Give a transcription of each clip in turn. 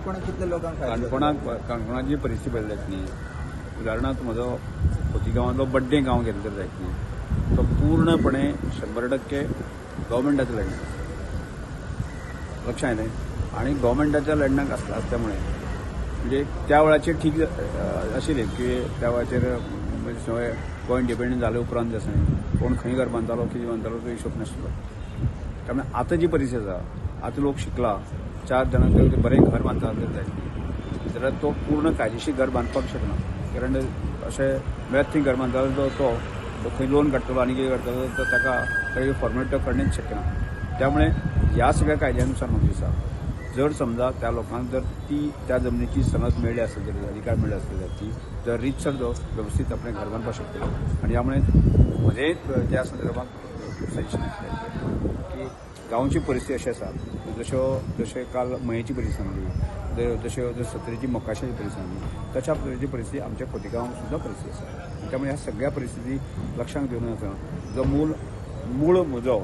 काणकोणाक कितल्या लोकांक फायदो जातलो? काणकोणाची परिस्थिती पळयली जायत न्ही. उदाहरणार्थ म्हजो खोतीगांवांतलो बड्डें गांव घेतलो तर जायत न्ही, तो पूर्णपणे 100% गव्हर्मेंटाच्या लँडाक आसा. लक्षात आयलें. आनी गव्हर्मेंटाच्या लँडाक आसल्यामुळे म्हणजे त्या वेळाचेर ठीक आशिल्लें की त्या वेळाचेर म्हणजे गोंय इंडिपेंडंट जाले उपरांत जें आसा न्ही, कोण खंय घर बांदतालो, कितें बांदतालो तो हिशोब नाशिल्लो. त्यामुळे आतां जी परिस्थिती आसा, आतां लोक शिकला, 4 जाणांक बरें घर बांदता जाय जाल्यार तो पूर्ण कायदेशीर घर बांदपाक शकना. कारण अशें मेळत थंय घर बांदतालो तो खंय लोन काडटलो आनी कितें करतलो तर ताका फॉर्मेलिटी करणेच शक्य ना. त्यामुळे ह्या सगळ्या कायद्यानुसार म्हाका दिसता जर समजा त्या लोकांक जर ती त्या जमनीची सनद मेळ्ळी आसत जर अधिकार मेळ्ळे आसत जाल्यार ती जर रितसर जो वेवस्थीत आपणें घर बांदपाक शकतलो. आनी ह्या मुळे म्हजें त्या संदर्भात सजेशन आसलें की गांवची परिस्थिती अशी आसा, जश्यो जशें काल मयेची परिस्थिती सांगली, जश्यो सत्तरीची मोकाशाची परिस्थिती सांगली, तशा पद्दतीची परिस्थिती आमच्या खोतीगांवांत सुद्दां परिस्थिती आसा. त्यामुळे ह्या सगळ्या परिस्थिती लक्षांत घेवन आसा जो मूळ म्हजो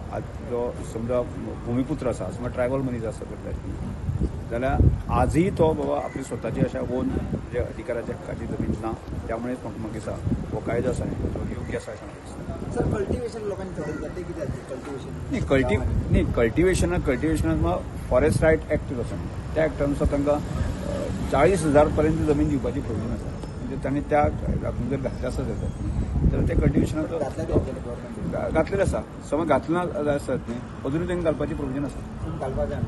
जो समजा भुमिपुत्र आसा, समजा ट्रायबल मनीस आसा जाल्यार आजही तो बाबा आपली स्वताची अशा ओन म्हणजे अधिकाराच्या हक्काची जमीन ना. त्यामुळे म्हाका दिसता हो कायदो आसा न्ही तो योग्य आसा अशें म्हाका दिसता. सर, कल्टिवेशन लोकांनी थोडें जाता कितें जातलें कल्टिवेशन? न्ही कल्टिवेशनाक फॉरेस्ट रायट एक्ट जो आसा त्या एक्टानुसार तांकां 40,000 पर्यंत जमीन दिवपाची प्रोविजन आसा. म्हणजे तांणी त्या हातून जर घातलें आसत जाल्यार ते कल्टिवेशनाक घातलेलें आसा. समज घातलें ना आसत न्ही, अजुनूय तांकां घालपाची प्रोविजन आसा. घालपाक जाय.